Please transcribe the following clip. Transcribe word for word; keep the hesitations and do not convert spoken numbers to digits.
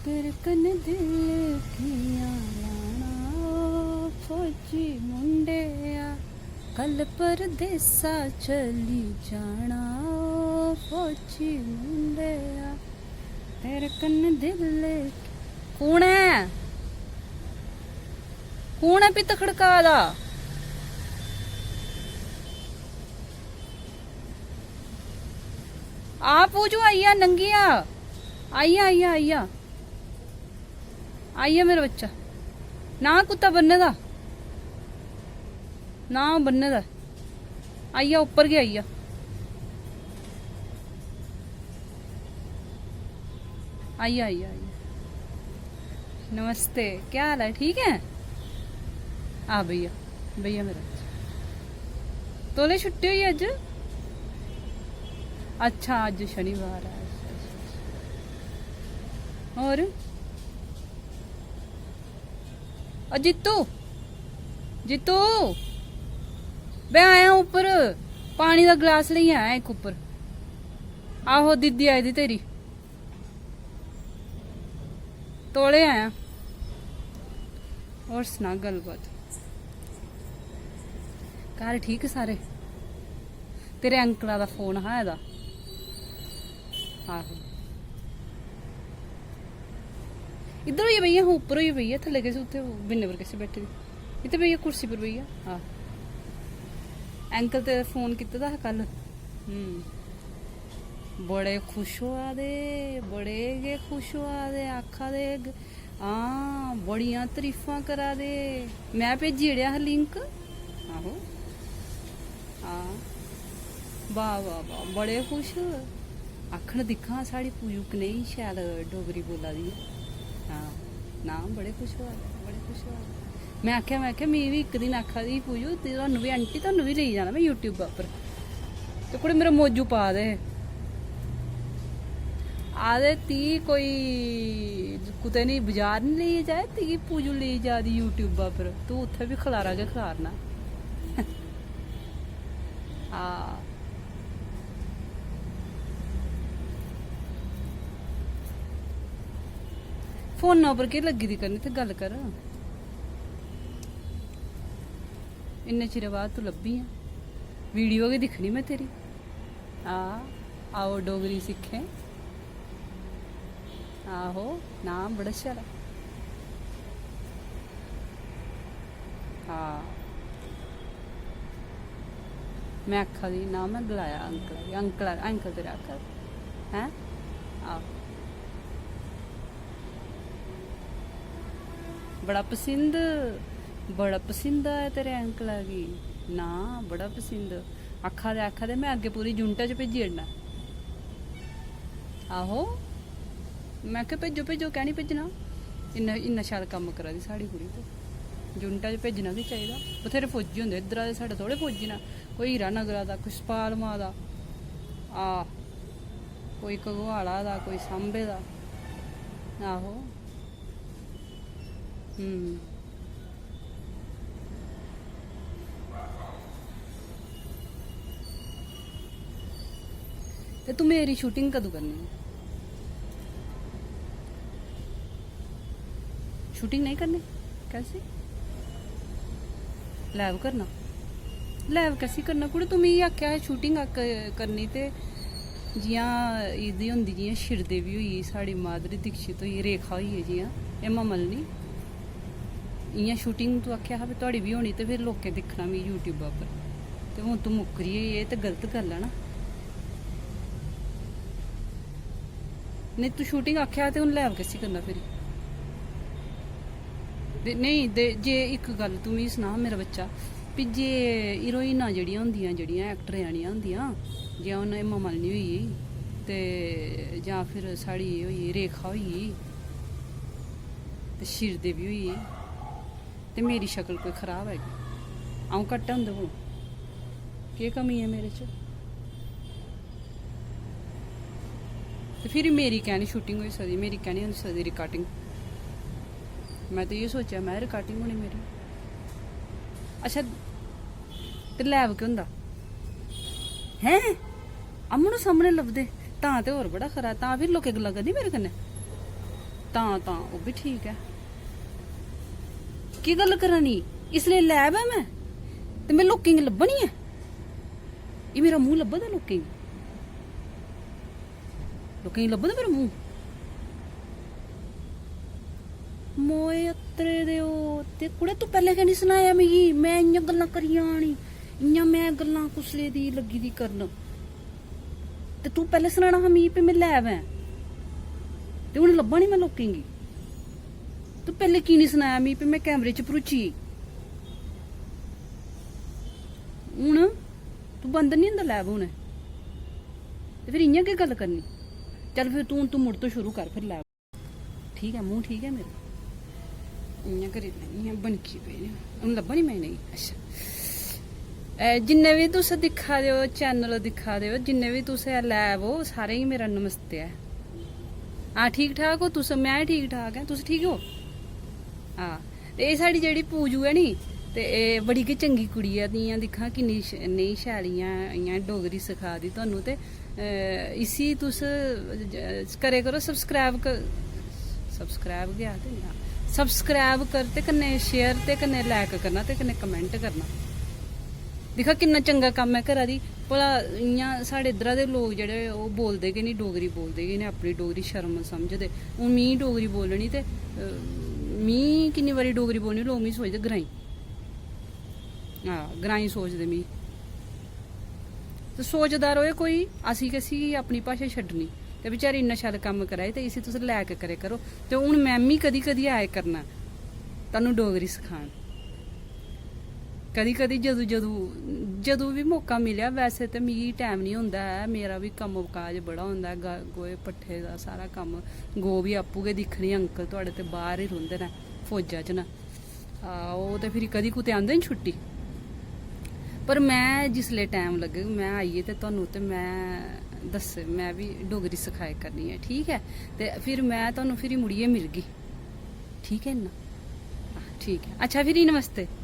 तेरे कन्नै दिल कि'यां लाना, ओ फौजी मुंडेआ, कल परदेसा चली जाना, ओ फौजी मुंडेआ, तेरे कन्नै दिल। कौन ऐ? कौन ऐ पित्त खड़का दा? आ पूजू, आई जा, नंगी जा। आई जा, आई जा, आई जा। आई जा मेरा बच्चा। ना कुत्ता बन्ने दा, ना बन्ने दा। आई जा, उप्पर गै आई जा। आई जा, आई जा, आई जा। नमस्ते, क्या हाल है? ठीक है? आ भैया, भैया मेरा। तोले छुट्टी होई अज्ज? अच्छा, अज्ज शनिवार है। अच्छा, अच्छा, अच्छा। और? ओ जित्तू, जित्तू, बे आया उप्पर, पानी दा गलास लेई आया इक उप्पर। आहो, दीदी आई दी तेरी, तौले आया। और सना गल्लबात, घर ठीक सारे? तेरे अंकला दा फोन हा आए दा। आहो, इद्धर होइयै बेहियै, हां, उप्पर होइयै बेहियै, थल्ले कैसे उत्थै बिन्ने पर कैसे बैठी दी? इत्थै बेहियै कुर्सी पर बेहियै। आह, अंकल ते फोन कीते दा हा कल। हम्म, बड़े खुश होआ दे, बड़े गै खुश होआ दे, आखा दे ग-, हां, बड़ियां तरीफां करा दे। मैं भेजी ओड़ेआ हा लिंक। आहो। हां। वाह, वाह, वाह, बड़े खुश। आखन दिक्खां साढ़ी पूजू कनेही शैल डोगरी बोला दी ऐ। हां। ना, बड़े खुश होआ दे, बड़े खुश होआ दे। मैं आखेआ, मैं आखेआ, "मी बी इक दिन आखा दी ही पूजू, ते तुहानू बी आंटी, तुहानू बी लेई जाना मैं YouTube उप्पर।" ते कुड़े मेरा मौजू पा दे हे। आखदे, "ती कोई कुतै निं, बजार निं लेइयै जाए, ती पूजू लेई जा दी YouTube उप्पर, तू उत्थै बी खलारा गै खलारना।" हां। फोना उप्पर केह् लग्गी दी करन, इत्थै गल्ल कर। इन्ने चिरै बाद तू लब्भी आं, वीडियो गै दिक्खनी में तेरी। हां, आओ डोगरी सिक्खें। आहो, नाम बड़ा शैल ऐ। हां, में आखा दी ना, में गलाया अंकल गी, अंकल, अंकल तेरे आखा दे हैं? आहो, बड़ा पसिंद, बड़ा पसिंद आया तेरे अंकला गी। ना, बड़ा पसिंद। आखा दे, आखा दे, में अग्गें पूरी यूनिटा च भेजी ओड़ना। आहो, में आखेआ, "भेजो, भेजो, कैं निं भेजना? इन्ना, इन्ना शैल कम्म करा दी साढ़ी कुड़ी ते यूनिटा च भेजना बी चाहिदा।" बथेरे फौजी होंदे इद्धरा दे, साढ़े थोह्ड़े फौजी न। कोई हीरा नगरा दा, कोई सपाल मां दा, आ, कोई घगवाला दा, कोई सांबे दा। आहो। हम्म। ते तू मेरी शूटिंग कदूं करनी है? शूटिंग नहीं करनी? कैसी? लाइव करना? लाइव कैसी करना? कुड़े, तू मिगी आखेआ हा शूटिंग आ क-, करनी, ते जि'यां एह्दी होंदी, जि'यां श्रीदेवी होई गेई, साढ़ी माधुरी दीक्षित होई गेई, रेखा होई गेई, जि'यां हेमा मालिनी, इ'यां शूटिंग तू आखेआ हा भी थुआढ़ी बी होनी, ते फिर लोकें दिक्खना मिगी YouTube उप्पर। ते हून तू मुक्करी गेई, एह् ते गलत गल्ल ऐ ना। नेईं, तू शूटिंग आखेआ ते हून लाइव कैसी करना फिर? ते नेईं, ते जे इक गल्ल तू मिगी सनाऽ, मेरा बच्चा, भी जे हीरोइनां जेह्ड़ियां होंदियां, जेह्ड़ियां ऐक्टर जनियां होंदियां, जि'यां हून हेमा मालिनी होई गेई, ते जां फिर साढ़ी एह् होई गेई, रेखा होई गेई, ते श्रीदेवी होई गेई, ते मेरी शक्ल कोई खराब ऐ कि? अ'ऊं घट्ट आं उं'दे कोलूं? केह् कमी ऐ मेरे च? ते फिर मेरी कैं निं शूटिंग होई सकदी, मेरी कैं निं होई सकदी रिकार्डिंग? में ते इ'यै सोचेआ, में रिकार्डिंग होनी मेरी। अच्छा, ते लाइव केह् होंदा? हैं? आमनो सामनै लभदे तां ते होर बड़ा खरा, तां फिर लोकें गल्लां करनियां मेरे कन्नै। तां तां ओह् बी ठीक ऐ। केह् गल्ल करा नी? इसलै लैब ऐ में, ते में लोकें गी लब्भा नी ऐ? एह् मेरा मूंह लब्भा दा लोकें गी? लोकें गी लब्भा दा मेरा मूंह? मोए अत्तरे दे ओ, ते कुड़े तू पैह्लें कैं नी सनाया मिगी? में इ'यां गल्लां करी आनी, इ'यां में गल्लां कुसले दी लग्गी दी करन। ते तू पैह्लें सनाना हा मिगी, भी में लैब ऐ। ते हून लब्भा नी में लोकें गी। तू पैह्लें की नी सनाया मिगी, भी में कैमरे च भरुची गेई। हून तू बंद नी होंदा लैब हून। ते फिर इ'यां केह् गल्ल करनी? चल फिर तू, तू मुड़ तो शुरू कर फिर लैब। ठीक ऐ, मूंह ठीक ऐ मेरा? इ'यां करी लैन्नी आं, बनकी पेई दी। हून लब्भा नी में इ'नेंगी? अच्छा। ए, जिन्ने बी तुस दिक्खा दे ओ, चैनल दिक्खा दे ओ, जिन्ने बी तुस एह् लैब ओ, सारें गी मेरा नमस्ते ऐ। हां, ठीक ठाक ओ तुस? में ठीक ठाक ऐ, तुस ठीक ओ? हां, ते एह् साढ़ी जेह्ड़ी पूजू ऐ नी, ते एह् बड़ी गै चंगी कुड़ी ऐ। ते इ'यां दिक्खां किन्नी श-, नेही शैल इ'यां, इ'यां डोगरी सखा दी तुहानू। ते अ, इसी तुस, अ, करे करो सब्सक्राइब कर, सब्सक्राइब गै आखदे नी, हां। सब्सक्राइब कर ते कन्नै शेयर ते कन्नै लाइक करना ते कन्नै कमेंट करना। दिक्खा किन्ना चंगा कम्म ऐ करा दी। भला इ'यां साढ़े इद्धरा दे लोक जेह्ड़े ओह् बोलदे गै नी, डोगरी बोलदे गै नी, अपनी डोगरी शर्म समझदे। हून मी डोगरी बोलनी ते, अ, मी किन्नी बारी डोगरी बोलनी, लोक मी सोचदे ग्राईं। हां, ग्राईं सोचदे मी। ते सोचदा र'वै कोई, असी कैसी अपनी भाशा छड्डनी? ते बेचारी इन्ना शैल कम्म करा दी, ते इसी तुस लाइक करे करो। ते हून में मी कदी-कदी आए करना, तुहानू डोगरी सखान। कदी-कदी जदूं, जदूं, जदूं बी मौका मिलेआ, वैसे ते मिगी टैम निं होंदा ऐ, मेरा बी कम्म काज बड़ा होंदा ऐ, ग-, गोहे पट्ठे दा सारा कम्म, गौ बी आपूं गै दिक्खनी, अंकल थुआढ़े ते बाह्र ही रौंह्दे न, फौजा च न। आ, ओह् ते फिरी कदी कुतै आंदे न छुट्टी। पर में जिसलै टैम लग्गग, में आइयै ते तुहानू ते में दस्स, में बी डोगरी सखाए करनी ऐ, ठीक ऐ? ते फिर में तुहानू फिरी मुड़ियै मिलगी, ठीक ऐ ना? आ, ठीक ऐ, अच्छा फिरी नमस्ते।